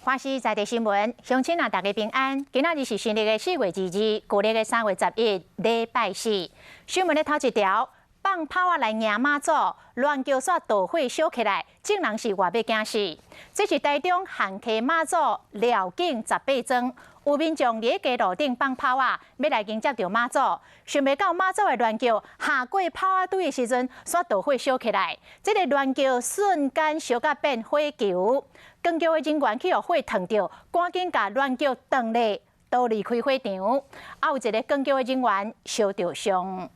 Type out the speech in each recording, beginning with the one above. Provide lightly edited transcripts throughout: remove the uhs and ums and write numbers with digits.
華視在地新聞，鄉親啊，大家平安。今仔日是新曆的4月22，舊曆的3月11，禮拜四。新聞的頭一條，放炮仔來迎媽祖，鸞轎煞著火燒起來，眾人是倚欲驚死。這是台中漢溪媽祖繞境十八樁，有民眾佇街路頂放炮仔，欲來迎接著媽祖，想袂到媽祖的鸞轎下過炮仔堆的時陣，煞著火燒起來，這个鸞轎瞬間燒甲變火球。扛轎的人員去予火燙著，趕緊共鸞轎斷咧，逃離開火場。啊，有一个扛轎的人員燒著傷。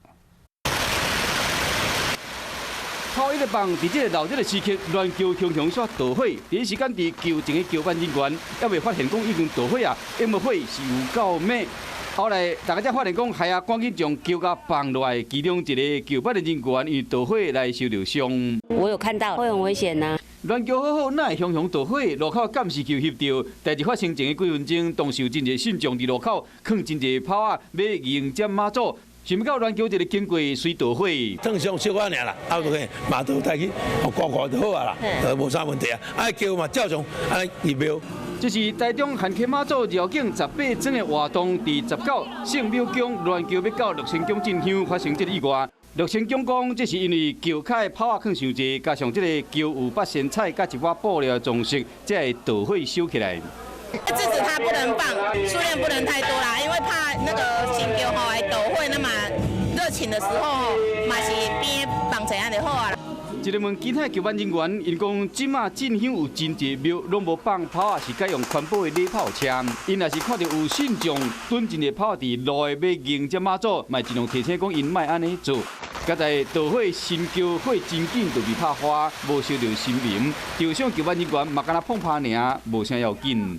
炮一直放，佇這个鬧熱的時刻，鸞轎雄雄煞著火。第一時間佇轎前的轎班人員猶未發現講已經著火啊，因為火是有夠猛。後來大家才發現講，係啊，趕緊將轎共放落來，其中一个轎班的人員因為著火來受著傷。我有看到，會很危險吶。鸞轎好好，哪會雄雄著火？路口監視器翕著，代誌發生前的幾分鐘，當時有真濟信眾佇路口囥真濟炮仔，欲迎接媽祖。想欲到鸞轎一个經過，隨著火。燙傷小可爾啦，啊，就去嘛都帶去，掛掛就好啊啦，無啥問題啊。啊，轎嘛照常按呢入廟。這是台中漢溪媽祖繞境十八樁的活動，佇19聖母宮鸞轎欲到樂清宮進香，發生這个意外。樂清宮講，這是因為轎跤的炮仔囥傷濟，加上這个轎有八仙彩佮一寡布料裝飾，才會著火燒起來。制止他不能放，數量不能太多啦，因為怕那個神轎吼會著火，那麼熱情的時候嘛是邊放這樣就好啊。一个問其他轎班人員，𪜶講這馬進香有真濟廟攏無放炮仔，是改用環保的禮炮車。𪜶若是看著有信眾囤真濟炮仔佇路的欲迎接媽祖，嘛盡量提醒講𪜶莫按呢做。佳哉著火神轎火真緊就被拍花，無燒著神明。受傷轎班人員嘛敢若碰拍爾，無啥要緊。